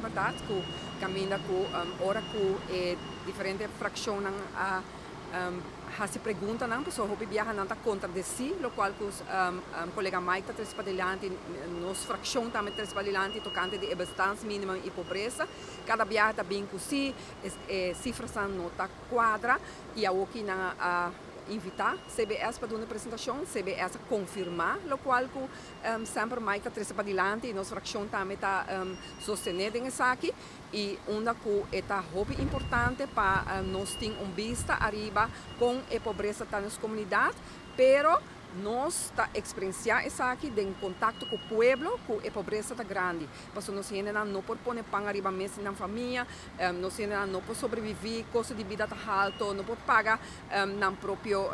berdat, ku kaminda ku ora ku e diferente frakshonnan a hasi preguntanan, pasobra hopi biaha nan ta kontradesí lokual ku kolega Mike ta trese padilanti, nos frakshon tambe ta trese padilanti tokante di e bestaansminimum i pobresa. Kada biaha ta bin ku sí, e sifrasnan no ta kuadra i awoki nan a invitá CBS pa duna e presentashon. CBS a konfirmá lokual ku semper Mike ta trese padilanti i nos frakshon tambe ta sostené den esaki. I unda ku e ta hopi importante pa nos tin un bista ariba kon e pobresa ta nos komunidat, pero nos ta eksperensiá esaki den kontakto ku pueblo ku e pobresa ta grandi. Pasobra nos hendenan no por pone pan ariba mes di nan famia, nos hendenan no por sobreviví, kosto di bida ta halto, no por paga nan propio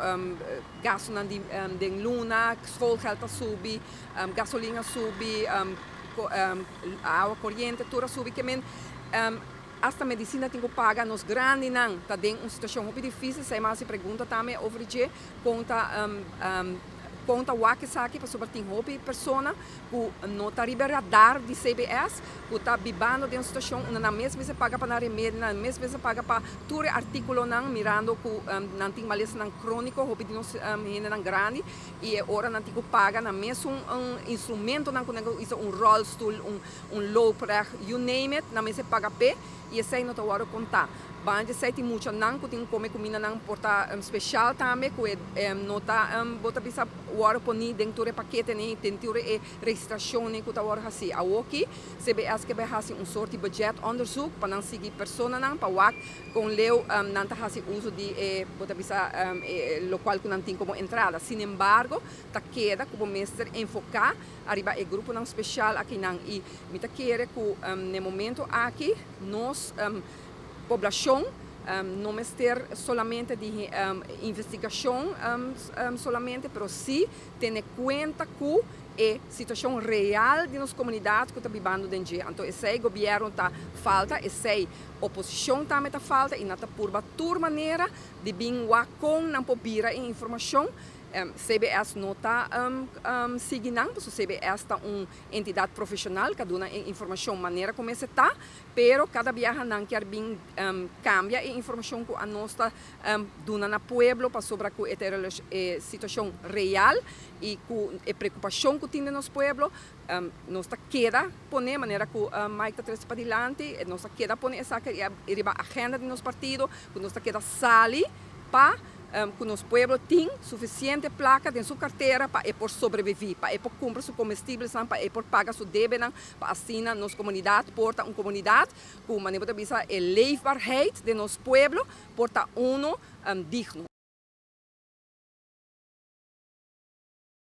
gastunan di den luna, schoolgeld ta subi, gasolin a subi, awa koriente tur a subi ke men asta medisina tin ku paga. Nos grandinan ta den un situashon hopi difisil. Esei mas e pregunta tambe over dje kon ta wak esaki, pasobra tin hopi persona ku no ta riba radar di CBS ku ta bibando den un situashon unda nan mes mester paga pa nan remedi, nan mes mester paga pa tur e artíkulonan, mirando ku nan tin malesanan króniko, hopi di nos hendenan grandi, i e ora nan tin ku paga nan mes un instrumentonan ku nan usa, un rolstoel, un loopreg, you name it, nan mester paga p'e i esei no ta wòrdu kontá. Banda esei tin muchanan ku tin kome kumindanan por ta spesial tambe ku e no ta bo ta bisa wòrdu poní den tur e paketenan, den tur e registrashonnan ku ta wòrdu hasí. Awoki CBS ke bai hasi un sorto di budgetonderzoek pa nan sigui personanan pa wak kon leu nan ta hasi uso di e, bo ta bisa, e lokual ku nan tin komo entrada. Sin embargo, ta keda ku bo mester enfoká ariba e gruponan spesial akinan i mi ta kere ku na e momento aki nos poblashon no mester solamente di investigashon solamente, pero sí tene kuenta ku e situashon real di nos komunidat ku ta bibando den dje. Anto esei gobièrnu ta falta, esei oposishon tambe ta falta i nan ta purba tur manera di bin wak kon nan por bira e informashon. CBS no ta sigui nan, pasobra CBS ta un entidat profeshonal ku a duna e informashon manera ku mester ta, pero kada biaha nan kier bin kambia e informashon ku anos ta duna na pueblo pasobra ku e e situashon real i ku e preokupashon ku tin den nos pueblo. Nos ta keda pone manera ku Mike ta trese padilanti, nos ta keda pone esaki riba agenda di nos partido, ku nos ta keda sali pa ku nos pueblo tin sufisiente plaka den su kartera pa e por sobreviví, pa e por kumpra su komestibelnan, pa e por paga su debenan, pa asina nos komunidat por ta un komunidat ku, manera bo ta bisa, e leefbaarheid di nos pueblo por ta uno digno.